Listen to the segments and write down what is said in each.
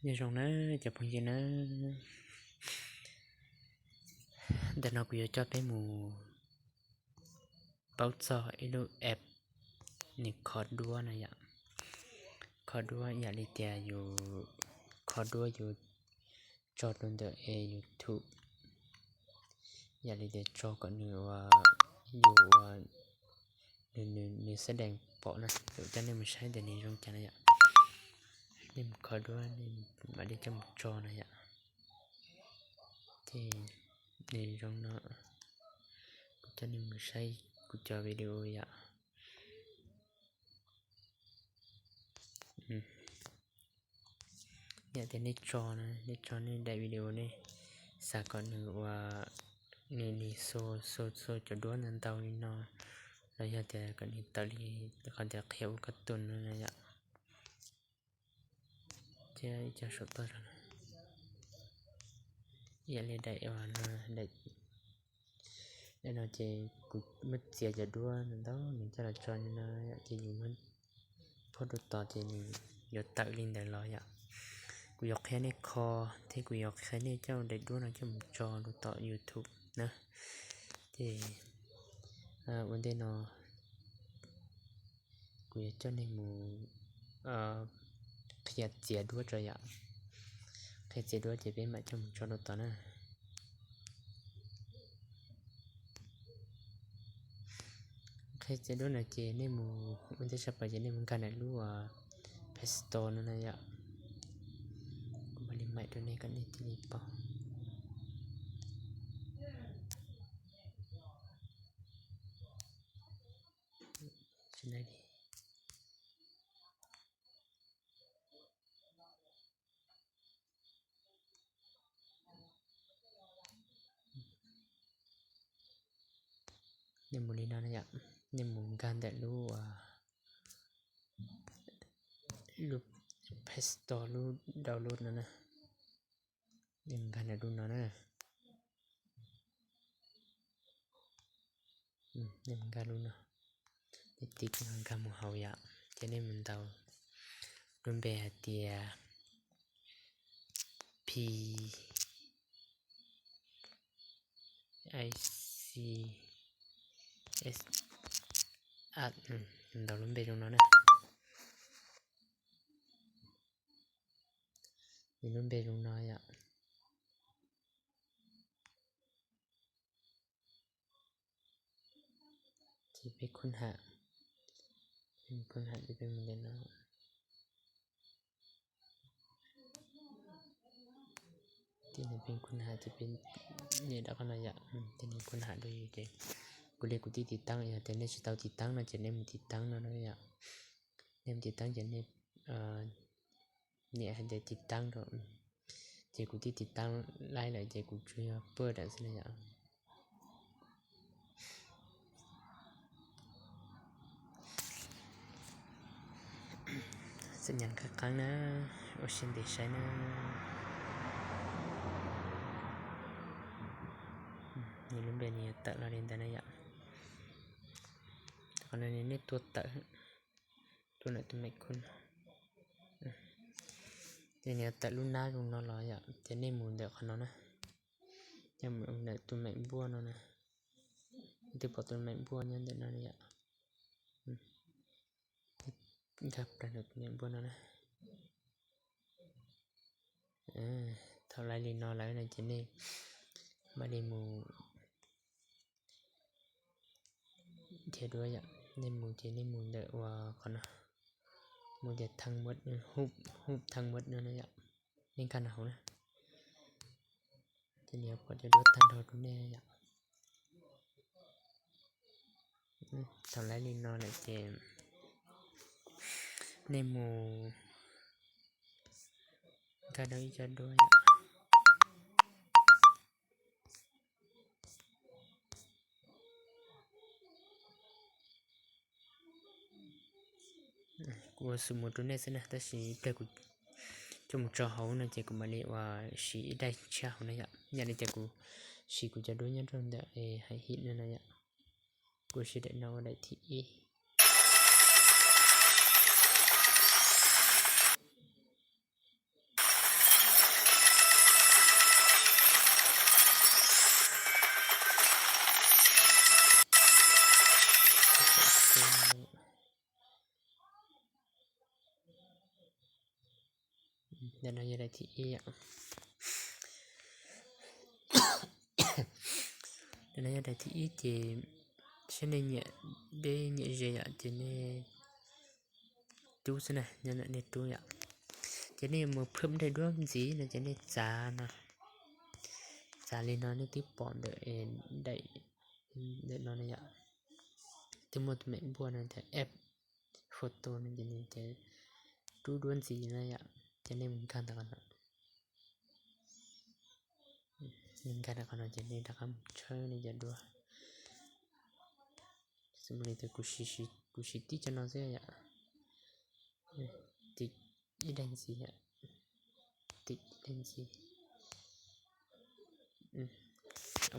Nyob zoo na cov phooj ywg na, ntawm no kuv yuav coj peb mus paub txog ib lub app nws kho duab no yom. Kho duab yam li tias yus kho duab yus tso rau ntawm es YouTube, yam li tias tso kom nws ua, yus ua, nws, nws, nws xab dees pom na, kuv coj nej mus saib tias nws zoo cas na yom. Nej mus kho duab mam li coj mus tso na yom. Ces nws zoo no, kuv coj nej mus saib kuv cov video yom. Yam tias nej tso na, nej tso nej daim video nej xav kom nws ua, nws, nws show, show, show cov duab ntau ntau li no, los yog tias kom nws tawm li qhov tias qhia ua cartoon no na yom. Thiab ib co saum toj, yam li daim no, daim no ces kuv muab txiav cov duab ntau ntau nws coj los tso li no ces yus muab phob rau tod ces nws yuav tawm li ntawd los yom. Kuv yuav qhia nej kho thiab kuv yuav qhia nej coj daim duab no coj mus tso rau tom YouTube na. Ces ua ntej no kuv yuav coj nej mus qhia txiav duab tso yom. Qhia txiav duab ces peb mam coj mus tso rau tod na. Qhia txiav duab no ces nej mus ua ntej sab pas ces nej mus nkag ntawm lub Play Store no na yom. Kuv mam li maim rau nej kom nej thiaj li paub. Nej mus li no na yom, nej mus nkag ntawm lub, lub Play Store lub download no na. Nej mus nkag ntawm lub no na. Nej mus nkag lub no, nej tiv nkag mus hauv yom, ces nej mus ntaus lub npe hais tias P I C S, ntaus lub npe zoo no na. Nws lub npe zoo no yom. Ces peb khub ham, peb khub ham ces peb mus ntawm no. Tib neeg peb khub ham ces peb nias rau qhov no yom, tib neeg khub ham rau yus ces kuv li kuv tib tiv taab, yog tias nej tsis tau tiv taab no ces nej mus tiv taab no yom. Nej mus tiv taab ces nej nias hais tias tiv taab rau, ces kuv tib tiv taab laib lawm ces kuv tsuas yog pawj dawm xwb na yom. Xam nyas qab qaab na, ua siab ntev saib na. Nws lub npe nws yuav tawm los li ntawd na yom. Qhov no nej tua tawm, tua ntawm tus mem khub no, ces nws yuav tawm lub nab zoo no los yom, ces nej mus ntawm qhov no na. Yog mus ntawm tus mem npuaj no na, nej twb pom tus mem npuaj nyob ntawm no yom. Nkag plaws ntawm tus mem npuaj no na. Thaum lawv li no lawm no ces nej mam li mus thiab duab yom. Nej mus ces nej mus ntawm ua qhov no, mus tias thaj muab, hub thaj muab no na yom. Nej nkag no hauv na, ces nws yuav pom cov duab tag nrho rau nej yom. Thaum lawv li no lawm ces nej mus nkag rau ib co duab yom. Kuv ua xus mus rau nej xwb na, tab sis ib pliag kuv coj mus tso hauv no ces kuv mam li ua siv ib daim tshiab hauv na yom. Yam li tias kuv siv kuv cov duab nyob rau ntawm hais him no na yom. Kuv siv daim no ua daim thib ib. Ntawm no yog daim thib ib yom. Ntawm no yog daim thib ib ces saib nej nyiam deb nyiam ze yom, ces nej rub xwb na, nyob ntawm nej rub yom. Ces nej yuav mus phwm daim duab ntxiv no ces nej txav no, txav li no nej twb pom ntawm daim, ntawm no yom, twb muaj tus mem npuaj no tias app photo no ces nws tias rub duab ntxiv no yom, ces nej mus nkag ntawm qhov no. Nkag ntawm qhov no ces nej rov qab mus tshawb nej cov duab. Xws li tias kuv siv tib cov no xwb yom, tim ib daim ntxiv, tim ib daim ntxiv,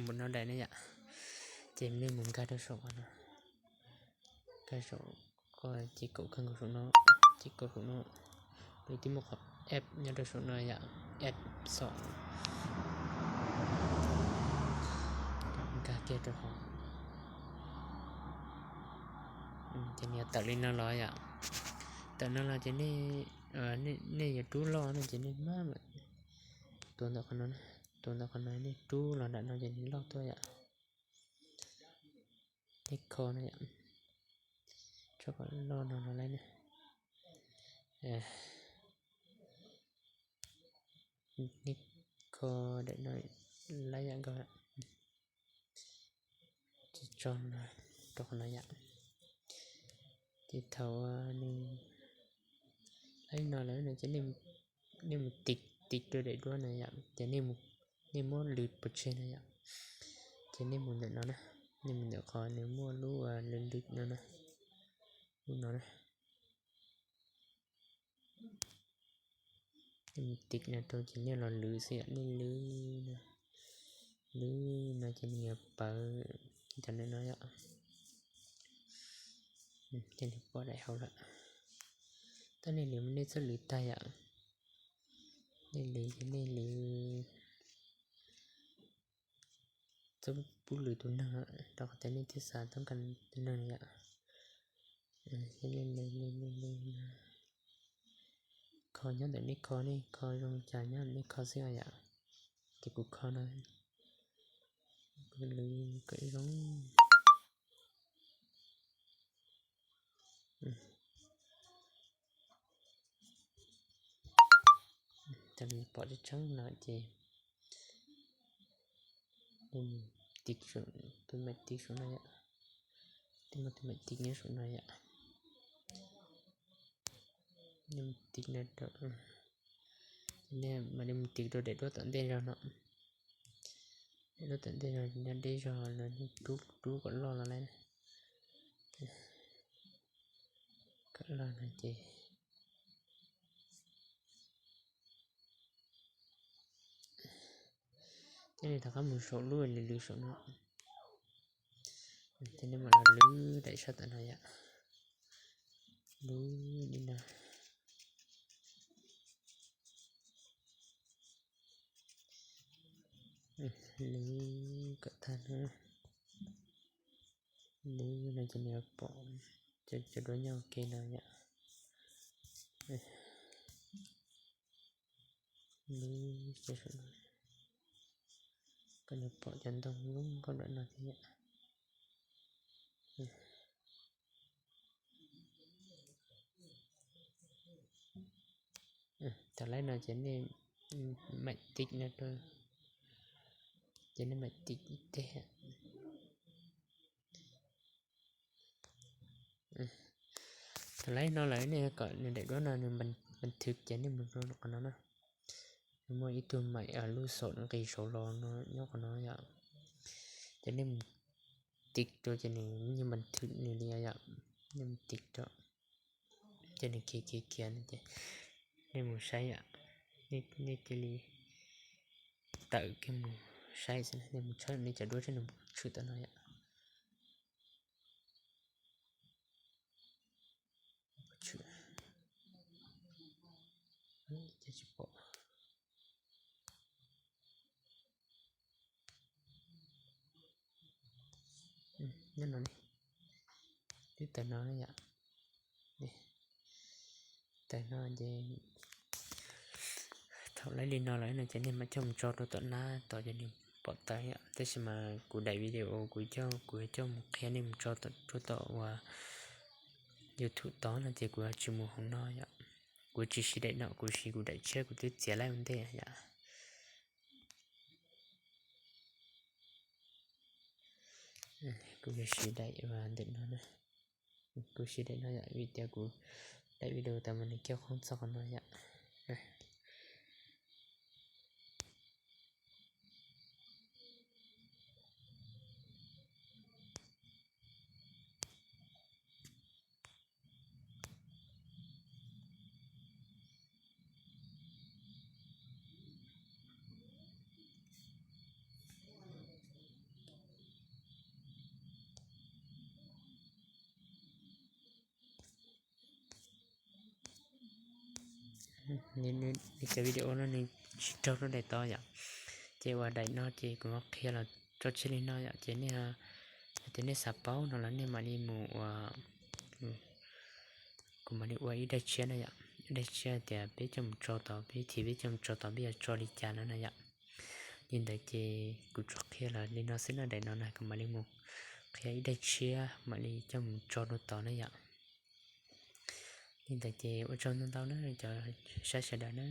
mus no daim ne yom, ces nej mus nkag rau saum no, nkag saum, ces kaum kawg nkaus saum no, ces kaum saum no, lawv twb muaj qhov app nyob rau saum no yom, app xom, nkag kiag rau hauv. Ces nws yuav tawm li no los yom, tawm no los ces nej, nej yuav rub loj no ces nej maj mam tuav ntawm qhov no, tuav ntawm qhov no nej rub los nram no ces nws loj tuaj yom. Nej kho no yom, tso kom loj no los laib na. Nej kho daim no laib yam nkaus, ces tso rau qhov no yom. Ces thaum nws laib no lawm no ces nej mus tiv, tiv rau daim duab no yom, ces nej muab lwv pov tseg no yom, ces nej mus ntawm no na, nej mus ntawm qhov nws muaj lub lwv lwv no na, lub no na. Nej mus tiv no rau ces nej los lwv xwb yom, nej lwv no, lwv no ces nws yuav pawv cov ntawm no yom. Ces nws pom daim hauv lawm, tab nej lwv nej txhob lwv tag yom, nej lwv ces nej lwv txhob pub lwv tus neeg, rau qhov tias nej twb xav toob kas tus neeg yom. Kho nyob ntawm nej kho, nej kho zoo cas nyob ntawm nej kho xwb yom. Ces kuv kho no, kuv lwv kom zoo. Thaum nws pom tseeb tseeb no ces nej mus tiv saum tus maiv tiv saum no yom, twb muaj tus maiv tiv nyob saum no yom. Nej mus tiv no rau, nej mam li mus tiv rau daim duab tom ntej zog no. Daim duab tom ntej zog nyob deb zog no, nej rub rub kom loj los lawm, kom loj no ces thiaj li rov qab mus saum lub lwv lwv saum no. Ces nej mam los lwv daim sab tom no yom, lwv li no, lwv kom tag no, lwv no ces nws yuav pom cov duab nyob ua ke no yom. Lwv cov saum no kom nws pom cov ntoo zoo nkauj nram no thiab yom. Thaum laib no ces nej mam tiv no rau, ces nej mam tiv ib teg. Thaum laib no lawm nej kom nws daim duab no nws npas thwv ces nej mus rau qhov no na. Nws muaj ib tug maim lub xaum nqis saud los no nyob qhov no yom. Ces nej mus tiv rau ces nws npas thwv nws li yom. Nej mus tiv rau ces nws khiav khiav khiav no ces nej mus saib yom. Nej cia li tawm kiag mus saib xwb, nej mus tshawb nej cov duab saib nws tshwm tom no yom. Tsis pom. Nyob no ne, twb tawm no yom. Tawm no ces Thaum laib li no lawm no ces nej mam coj mus tso rau tom nab tom cov nws pom tau yom. Tab sis mas kuv daim video kuv coj, kuv yuav coj mus qhia nej mus tso rau tom uas YouTube tod no ces kuv yuav tsis mus hauv no yom. Kuv tsis siv daim no, kuv siv kuv daim tshiab kuv twb txiav laib ua ntej yom. Kuv yuav siv daim ua ntawm no, kuv siv daim no yom, vim tias kuv daim video tas mas nws coj qhov txog qhov no yom. Nws cov video no nws tsis raug rau daim tod yom. Ces uas daim no ces kuv qhia los tso tshiab li no yom, ces nej, ces nej xav paub no los nej mam li mus ua, kuv mam li ua ib daim tshiab na yom, ib daim tshiab tias peb coj mus tso tod, peb thim peb coj mus tso tod peb yuav tso li cas no na yom. Li ntawd ces kuv tsuas qhia los li no xwb no, daim no na kuv mam li mus qhia ib daim tshiab mam li coj mus tso rau tod na yom. Li ntawd ces ua tsaug ntau ntau na cov saib sawv daws na.